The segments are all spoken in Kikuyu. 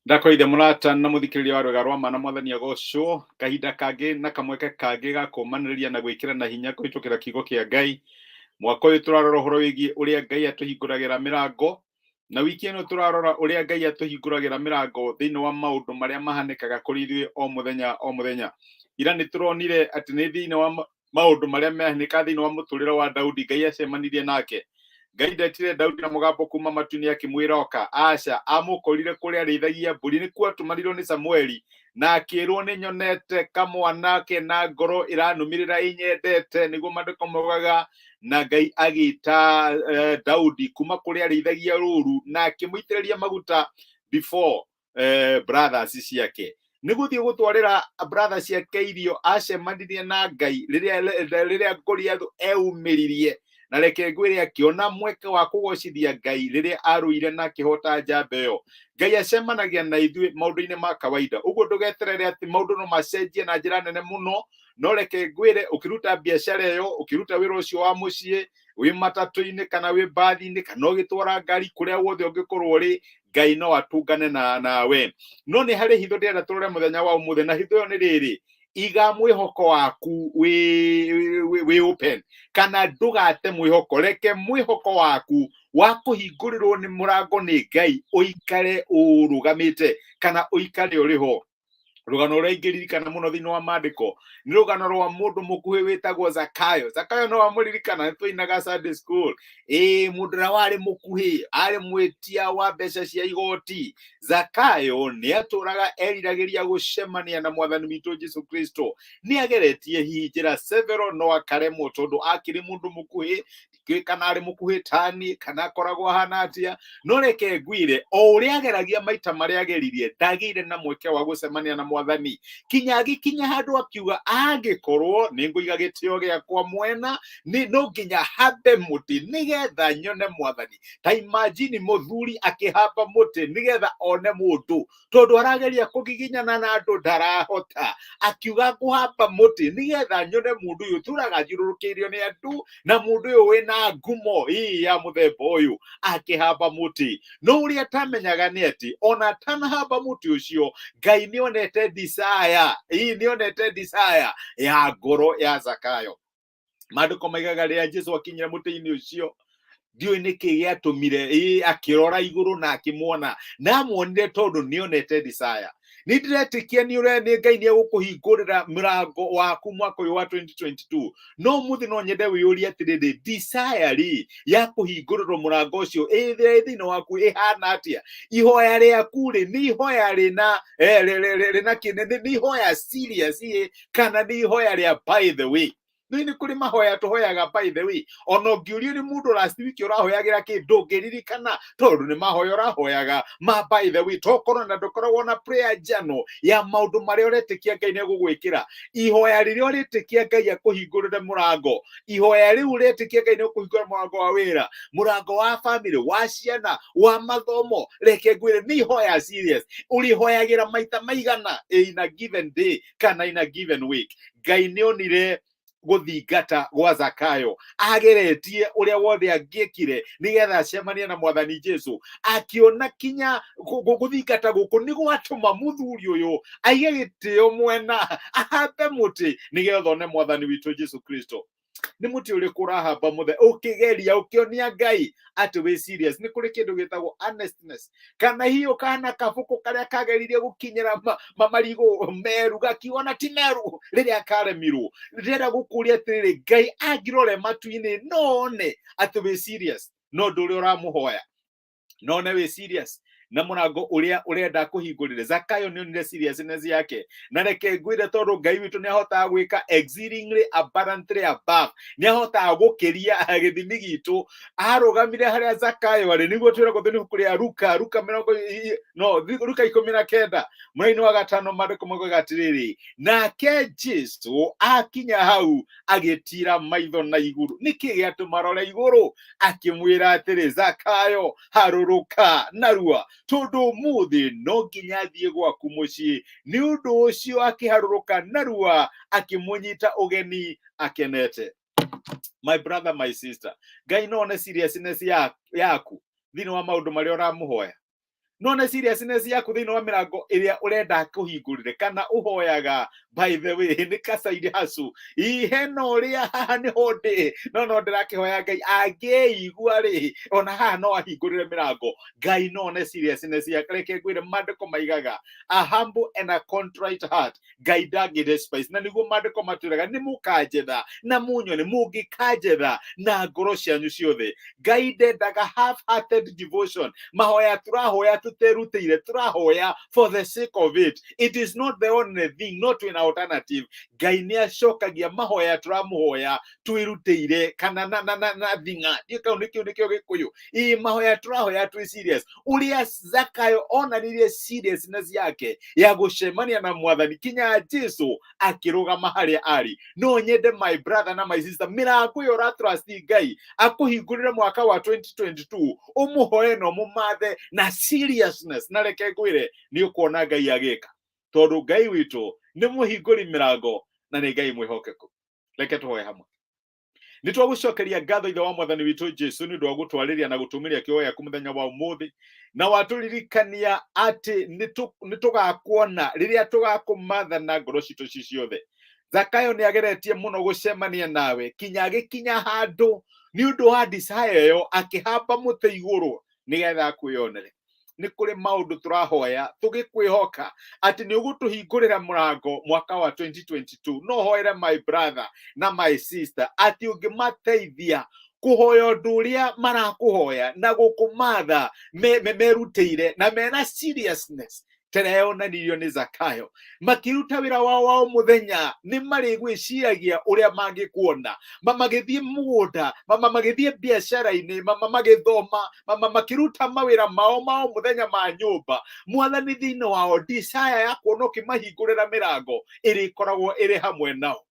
Ndakũgeithia mũrata na mũthikĩrĩria wa rwĩga rwa ma na mwathani agocwo. Kahinda kangĩ na kamweke kangĩ ga kũmanĩrĩria na gwĩkĩra na hinya kũhĩtũkĩra kiugo kĩa Ngai. Mwaka ũyũ tũrarora ũhoro wĩgiĩ ũrĩa Ngai atũhingũragĩra mĩrango, na wiki ĩno tũrarora ũrĩa Ngai atũhingũragĩra mĩrango thĩinĩ wa maũndũ marĩa mahanĩkaga kũrĩ ithuĩ o mũthenya o mũthenya. Ira nĩ tũronire atĩ nĩ thĩinĩ wa maũndũ marĩa mehanĩka thĩinĩ wa mũtũrĩre wa Daudi, Ngai acemanirie nake. Ngai ndetire Daudi na mũgambo kuma matu-inĩ akĩmwĩra oka. Aca, amũkorire kũrĩa arĩithagia mbũri, nĩkuo atũmanirwo nĩ Samueli na akĩrwo nĩ nyonete kamwana kena ngoro ĩranũmĩrĩra ĩnyendete, nĩguo maandĩko maugaga. Na Ngai agĩta Daudi kuma kũrĩa arĩithagia rũru na akĩmũitĩrĩria maguta before brothers ciake. Nĩ gũthiĩ gũtwarĩra brothers ciake irio, acemanirie na Ngai rĩrĩa Goliath eumĩririe. Na reke ngwĩre, akĩona mweke wa kũgocithia Ngai rĩrĩa arũire na akĩhota njamba ĩyo. Ngai acemanagia na ithuĩ maũndũ-inĩ ma kawaida, ũguo ndũgeterere atĩ maũndũ no macenjie na njĩra nene mũno. No reke ngwĩre, ũkĩruta biacara ĩyo, ũkĩruta wĩra ũcio wa mũciĩ, wĩ matatũ-inĩ kana wĩ mbathi-inĩ kana ũgĩtwara ngari, kũrĩa wothe ũngĩkorwo ũrĩ, Ngai no atũngane na nawe. No nĩ harĩ hitho ndĩrenda tũrore mũthenya wa ũmũthĩ, na hitho ĩyo nĩ rĩrĩ: iga mwĩhoko waku wĩ open, kana ndũgate mwĩhoko. Reke mwĩhoko waku wa kũhingũrĩrwo nĩ mũrango nĩ Ngai ũikare ũrũgamĩte kana ũikare ũrĩ ho. Rũgano rũrĩa ingĩririkana mũno thĩinĩ wa maandĩko nĩ rũgano rwa mũndũ mũkuhĩ wĩtagwo Zakayo. Zakayo no wamũririkana, nĩ twainaga Sunday school. Ĩĩ, mũndũ ũrĩa warĩ mũkuhĩ, arĩ mwĩtia wa mbeca cia igoti. Zakayo nĩ atũraga eriragĩria gũcemania na mwathani witũ Jesu Kristo. Nĩ ageretie hihi njĩra several no akaremwo, tondũ akĩrĩ mũndũ mũkuhĩ. Ndikĩũĩ kana arĩ mũkuhĩ tani kana akoragwo ahana atĩa, no reke ngwire, o ũrĩa ageragia, maita marĩa ageririe, ndagĩire na mweke wa gũcemania na mwathani, kinya agĩkinya handũ akiuga, angĩkorwo nĩ ngũiga gĩtĩo gĩakwa mwena, nĩ no nginya hambe mũtĩ nĩgetha nyone mwathani. Ta imagine mũthuri akĩhamba mũtĩ nĩgetha one mũndũ, tondũ arageria kũgiginyana na andũ ndarahota. Akiuga, ngũhamba mũtĩ nĩgetha nyone mũndũ ũyũ ũtũraga thiũrũrũkĩirio nĩ andũ, na mũndũ ũyũ wĩna ngumo ii ya mũthemba ũyũ. Akĩhamba mũtĩ, no ũrĩa atamenyaga nĩ atĩ ona atanahamba mũtĩ ũcio, Ngai nĩonete desire ii, nĩonete desire ya ngoro ya Zakayo. Maandĩko maigaga rĩrĩa Jesu akinyire mũtĩ-inĩ ũcio, ndiũĩ nĩkĩ gĩatũmire ĩ akĩrora igũrũ na akĩmuona, na amuonire tondũ nĩonete desire. Nĩ ndĩretĩkia nĩ ũrĩa nĩ Ngai nĩ egũkũhingũrĩra mũrango waku mwaka ũyũ wa 2022. No mũthĩ no nyende wĩyũrie atĩrĩrĩ, desire rĩ ya kũhingũrĩrwo mũrango ũcio ĩ thĩinĩ waku ĩhana atĩa? Ihoya rĩaku rĩ, nĩ ihoya rĩna rĩna nĩ ihoya serious ĩ, kana nĩ ihoya rĩa by the way? Nĩ kũrĩ mahoya tũhoyaga by the way, ona ũngĩũrio nĩ mũndũ last week ũrahoyagĩra kĩ, ndũngĩririkana, tondũ nĩ mahoya ũrahoyaga ma by the way. Tokorwo na ndũkoragwo na prayer journal ya maũndũ marĩa ũretĩkia Ngai nĩ egũgwĩkĩra. Ihoya rĩrĩa ũretĩkia Ngai akũhingũrĩre mũrango, ihoya rĩu ũretĩkia Ngai nĩ ũkũhingũra mũrango wa wĩra, mũrango wa family, wa ciana, wa mathomo, reke ngwĩre nĩ ihoya serious. Ũrĩhoyagĩra maita maigana in a given day kana in a given week? Ngai nĩ onire gũthingata gwa Zakayo, ageretie ũrĩa wothe angĩekire nĩgetha acemanie na mwathani Jesu. Akĩona kinya gũthingata gũkũ nĩ gwatũma mũthuri ũyũ aige gĩtĩo mwena, ahambe mũtĩ nĩgetha one mwathani witũ Jesu Kristo. Nĩ mũtĩ ũrĩkũ ũrahamba mũthe ũkĩgeria ũkĩonia Ngai atĩ wĩ serious? Nĩ kũrĩ kĩndũ gĩtagwo earnestness, kana hihi ũkahana kabũkũ karĩa kageririe gũkinyĩra marigũ meru, gakiona ti meru rĩrĩa karemirwo. Ndĩrenda gũkũria atĩrĩrĩ, Ngai angĩrore matu-inĩ no one atĩ wĩ serious no ũndũ ũrĩa ũramũhoya, no one wĩ serious na mũrango ũrĩa ũrenda kũhingũrĩre. Zakayo nĩ onire seriousness yake. Na reke ngwĩre, tondũ Ngai witũ nĩ ahotaga gwĩka exceedingly abundantly above, nĩ ahotaga gũkĩria gĩthimi gitũ. Arũgamire harĩa Zakayo arĩ, nĩguo twĩragwo thĩinĩ ibuku rĩa Luka, Luka mĩrongo no Luka 19 mũraini wa 5, maandĩko maugaga atĩrĩrĩ, nake Jesu akinya hau agĩtira maitho na igũrũ. Nĩkĩ gĩatũma rore igũrũ? Akĩmwĩra atĩrĩ, Zakayo, harũrũka narua, tondũ ũmũthĩ no nginya thiĩ gwaku mũciĩ. Nĩ ũndũ ũcio akĩharũrũka narua, akĩmũnyita ũgeni akenete. My brother, my sister, Ngai no one seriousness yaku thĩinĩ wa maũndũ marĩa ũramũhoya. No nĩ seriousness yaku thĩinĩ wa mĩrango ĩrĩa ũrenda kũhingũrĩre kana ũhoyaga. By the way, nĩ ka side hustle ihe na ũrĩa haha nĩho ndĩ, no no ndĩrakĩhoya Ngai angĩigua rĩ, ona haha no ahingũrĩre mĩrango. Ngai no one seriousness yaku. Reke ngwĩre, maandĩko maigaga a humble and a contrite heart Ngai ndangĩ despise, na nĩguo maandĩko matwĩraga nĩ mũkanjetha na munyone mũngĩkanjetha na ngoro cianyu ciothe. Ngai ndendaga half hearted devotion, mahoya tũrahoya tũterutĩire, tũrahoya for the sake of it. It is not the only thing, not an alternative. Ngai nĩ acokagia mahoya tũramũhoya twĩrutĩire kana na thing'a ndiũ kau nĩkĩo nĩkĩo Gĩkũyũ ĩ mahoya tũrahoya twĩ serious, ũrĩa Zakayo onanirie seriousness yake ya gũcemania na Mwathani kinya Jesu akĩrũgama harĩa arĩ. No nyende, my brother na my sister, mĩrango ĩyo ũratrust Ngai akũhingũrĩre mwaka wa 2022, ũmũhoe na ũmũmathe na seriousness, na reke ngwĩre nĩ ũkuona Ngai agĩka, tondũ Ngai witũ nĩ mũhingũri mĩrango na nĩ Ngai mwĩhokeku. Reke tũhoe hamwe. Nĩ twagũcokeria ngatho, Ithe wa Mwathani witũ Jesu, nĩ ũndũ wa gũtwarĩria na gũtũmĩria kĩogo gĩaku mũthenya wa ũmũthĩ, na watũririkania atĩ nĩ tũgakuona rĩrĩa tũgakũmatha na ngoro citũ ci ciothe. Zakayo nĩ ageretie mũno gũcemania nawe kinya agĩkinya handũ nĩ ũndũ wa desire ĩyo akĩhamba mũtĩ igũrũ nĩgetha akwĩyonere. Nĩ kũrĩ maũndũ tũrahoya tũgĩkwĩhoka atĩ nĩ ũgũtũhingũrĩra mũrango mwaka wa 2022. No hoere my brother na my sister atĩ ũngĩmateithia kũhoya ũndũ ũrĩa marakũhoya na gũkũmatha merutĩire na mena seriousness tera yonanirio nĩ Zakayo makĩruta wĩra wao wa o mũthenya, nĩ marĩgwĩciragia ũrĩa mangĩkuona magĩthiĩ mũgũnda, magĩthiĩ biacara-inĩ, magĩthoma, makĩruta mawĩra mao ma o mũthenya ma nyũmba. Mwathani, thĩinĩ wao desire ya kuona ũkĩmahingũrĩra mĩrango ĩrĩkoragwo ĩrĩ hamwe nao.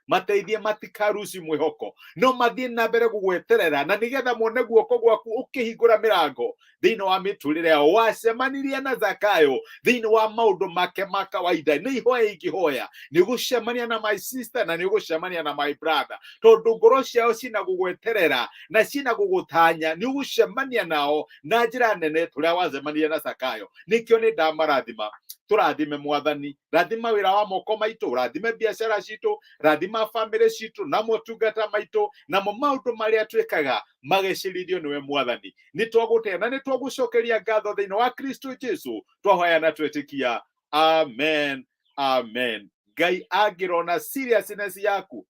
Mateithie matikaruci mwĩhoko, no mathiĩ na mbere gũgweterera na nĩgetha mone guoko gwaku ũkĩhingũra mĩrango thĩinĩ wa mĩtũrĩre yao. Wacemanirie na Zakayo thĩinĩ wa maũndũ make ma kawaida. Nĩ ihoya ingĩhoya nĩ ũgũcemania na my sister na nĩ ũgũcemania na my brother, tondũ ngoro ciao cina gũgweterera na cina gũgũtanya. Nĩ ũgũcemania nao na njĩra nene tũrĩa wacemanirie na Zakayo. Nĩkĩo nĩ ndamarathima. Tũrathime, Mwathani, rathima wĩra wa moko maitũ, rathime biacara citũ, rathima bamĩrĩ citũ na motungata maitũ, namo maũndũ marĩa twĩkaga magecĩrithio nĩwe. Mwathani, nĩ twagũtĩa na nĩ twagũcokeria ngatho thĩinĩ wa Kristo Jesu twahoya na twetĩkia. Amen, amen. Ngai angĩrona seriousness yaku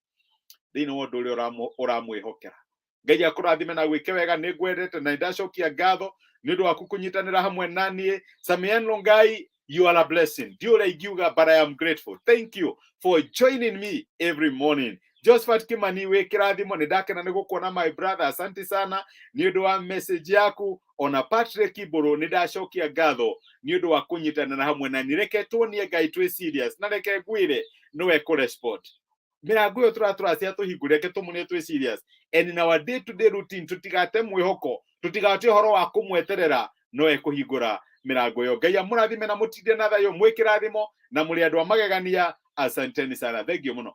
thĩinĩ wa ũndũ ũrĩa ũramwĩhokera. Ngai akũrathime na gwĩke wega. Nĩ ngwendete na nĩndacokia ngatho nĩ ũndũ waku kũnyitanĩra hamwe na niĩ. Samian Longai, you are a blessing. Ndiũ ũrĩa ingiuga, but I am grateful. Thank you for joining me every morning. Josephat Kimani, wĩ kĩrathimo. Nĩ ndakena nĩ gũkuona, my brother. Asante sana nĩ ũndũ wa message yaku. Ona Patrick Mbũrũ, nĩ ndacokia ngatho nĩ ũndũ wa kũnyitanĩra hamwe na niĩ. Reke tuonie Ngai twĩ serious, na reke ngwĩre nĩwe kũrespond mĩrango ĩyo tũratũracia tũhingũre. Reke tũmuonie twĩ serious and in our day to day routine tũtigate mwĩhoko, tũtigate ũhoro wa kũmweterera, no ekũhingũra mĩrango ĩyo. Ngai amũrathime na mũtinde na thayũ. Mwĩ kĩrathimo na mũrĩ andũ a magegania. Asanteni sana, thank you mũno.